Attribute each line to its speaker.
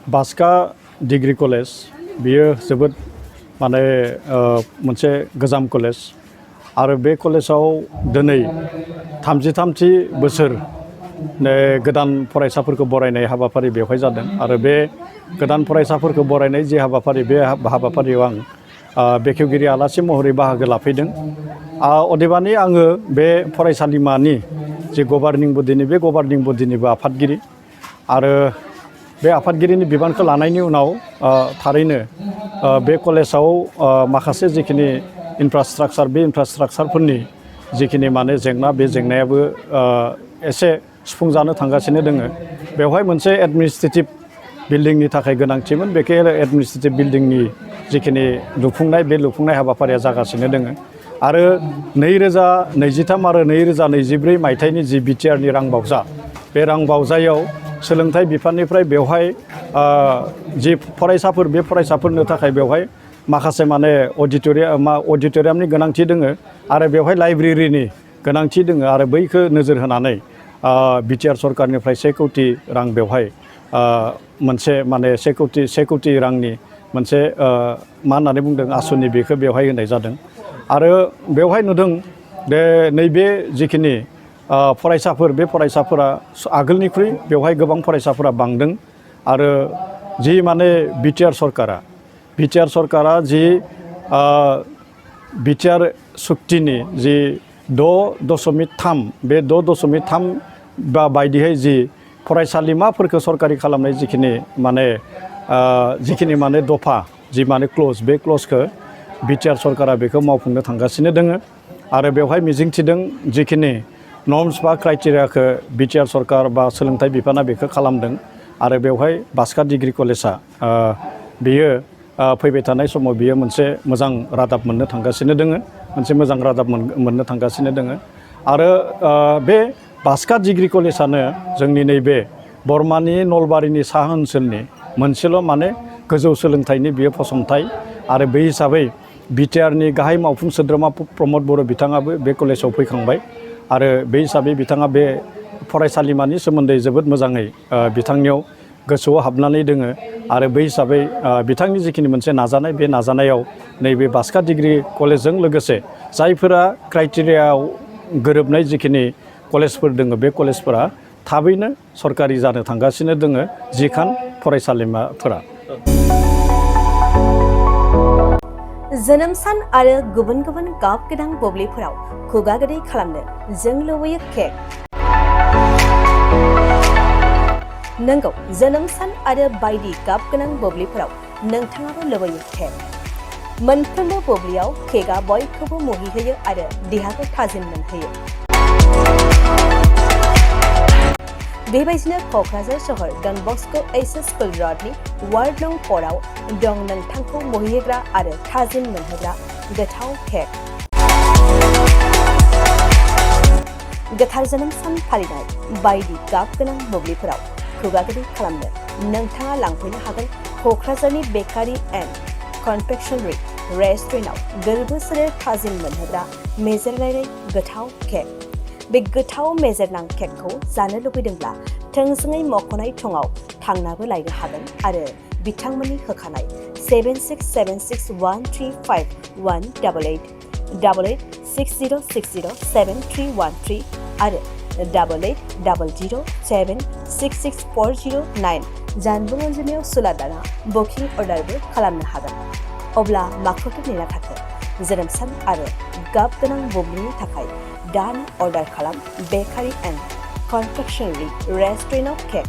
Speaker 1: बास्का degree college बियो जोबोद माने मोनसे गोजाम कलेज आरो बे कलेजाव दिनै 33थि बोसोर गोदान फरायसाफोरखौ बरायनाय हाबाफारि बेवहाय जादों आरो बे गोदान फरायसाफोरखौ बरायनाय जे हाबाफारि बे हाबाफारियाव आं बेखेवगिरि आलासि महरै बाहागो लाफैदों। अदेबानि आङो बे फरायसालिमानि जे गभार्निं बडिनिबो आफादगिरि आरो बे आफादगिरिनि बिबानखौ लानायनि उनाव थारैनो बे कलेजाव माखासे जिखिनि इनफ्रास्ट्राक्चार बे इनफ्रास्ट्राक्चारफोरनि जिखिनि माने जेंना बे जेंनायाबो एसे सुफुंजानो थांगासिनो दोङो। बेवहाय मोनसे एडमिनिस्ट्रेटिभ बिल्डिंनि थाखाय गोनांथिमोन। बेखे एडमिनिस्ट्रेटिभ बिल्डिंनि जिखिनि लुफुंनाय बे लुफुंनाय हाबाफारिया जागासिनो दोङो आरो 2023 आरो 2024 मायथाइनि जि बिटिआरनि रांबावजा बे रांबावजायाव सोलोंथाइ बिफाननिफ्राय बेवहाय जि फरायसाफोर बे फरायसाफोरनो थाखाय बेवहाय माखासे माने अडिट'रियामनि गोनांथि दोङो आरो बेवहाय लाइब्रेरिनि गोनांथि दोङो आरो बैखौ नोजोर होनानै बिटिआर सरकारनिफ्राय 1 कौटि रां बेवहाय मोनसे माने 1 कौटि रांनि मोनसे मा होननानै बुंदों आसनि बेखौ बेवहाय होनाय जादों आरो बेवहाय नुदों बे नैबे जिखिनि फरायसाफोर बे फरायसाफोरा आगोलनिख्रुइ बेवहाय गोबां फरायसाफोरा बांदों आरो जि माने बिटिआर सरकारा जि बिटिआर सुक्तिनि जि 6.3 बे 6.3 बायदियै जि फरायसालिमाफोरखौ सरकारि खालामनाय जिखिनि माने दफा जि माने क्लज बे क्लजखौ बिटिआर सरकारा बेखौ मावफुंनो थांगासिनो दोङो आरो बेवहाय मिजिंथिदों जिखिनि नर्म्स बा क्राइटेरियाखौ बिटिआर सरकार बा सोलोंथाइ बिफाना बेखौ खालामदों आरो बेवहाय बास्का डिग्री कलेजा बियो फैबाय थानाय समाव बियो मोनसे मोजां रादाब मोननो थांगासिनो दोङो मोननो थांगासिनो दोङो आरो बे बास्का डिग्री कलेजानो जोंनि नैबे बरमानि नलबारिनि साहा ओनसोलनि मोनसेल' माने गोजौ सोलोंथाइनि बियो फसंथाइ आरो बे हिसाबै बिटिआरनि गाहाय मावफुं सोद्रोमा प्रमद बर' बिथाङाबो बे कलेजाव फैखांबाय आरो बे हिसाबै बिथाङा बे फरायसालिमानि सोमोन्दै जोबोद मोजाङै बिथांनियाव गोसोआव हाबनानै दोङो आरो बै हिसाबै बिथांनि जिखिनि मोनसे नाजानाय बे नाजानायाव नैबे बास्का डिग्री कलेजजों लोगोसे जायफोरा क्राइटेरियायाव गोरोबनाय जिखिनि कलेजफोर दोङो बे कलेजफोरा थाबैनो सरकारि जानो थांगासिनो दोङो 10 खान फरायसालिमाफोरा।
Speaker 2: जोनोम सान आरो गुबुन गुबुन गाब गोनां बुब्लिफोराव खुगा गोदै खालामनो जों लुबैयो केक। नंगौ, जोनोम सान आरो बायदि गाब गोनां बुब्लिफोराव नोंथाङाबो लुबैयो केक। मोनफ्रोमबो बुब्लियाव केकआ बयखौबो मुहिहोयो आरो देहाखौ थाजिम मोनहोयो। बेबायदिनो क'क्राझार सहर डन बस्क' एच.एस. स्कुल र'डनि वार्ड नं 4 आव दं नोंथांखौ मुहिहोग्रा आरो थाजिम मोनहोग्रा गोथाव केक। गोथार जोनोम सान फालिनाय बायदि गाब गोनां बुब्लिफोराव खुगा गोदै खालामनो नोंथाङा लांफैनो हागोन क'क्राझारनि बेकारि एन्ड कनफेक्शनारि रेस्टुरेन्टआव गोरबो सोलेर थाजिम मोनहोग्रा मेजेरनाय गोथाव केक। बे गोथाव मेजेरनां केकखौ जानो लुबैदोंब्ला थोंजोङै मख'नाय थंआव थांनाबो लायनो हागोन आरो बिथांमोननि होखानाय 767601351888 8860607313 आरो 880007664009 जानबुं अनजिमायाव सुलादाना बुकिं अर्डारबो खालामनो हागोन। अब्ला माखौथो नेना थाखो? जोनोम सान आरो गाब गोनां बुब्लिनि थाखाय दानो अर्डार खालाम बेकारि एन्ड कनफेक्शनारि रेस्टुरेन्टआव केक।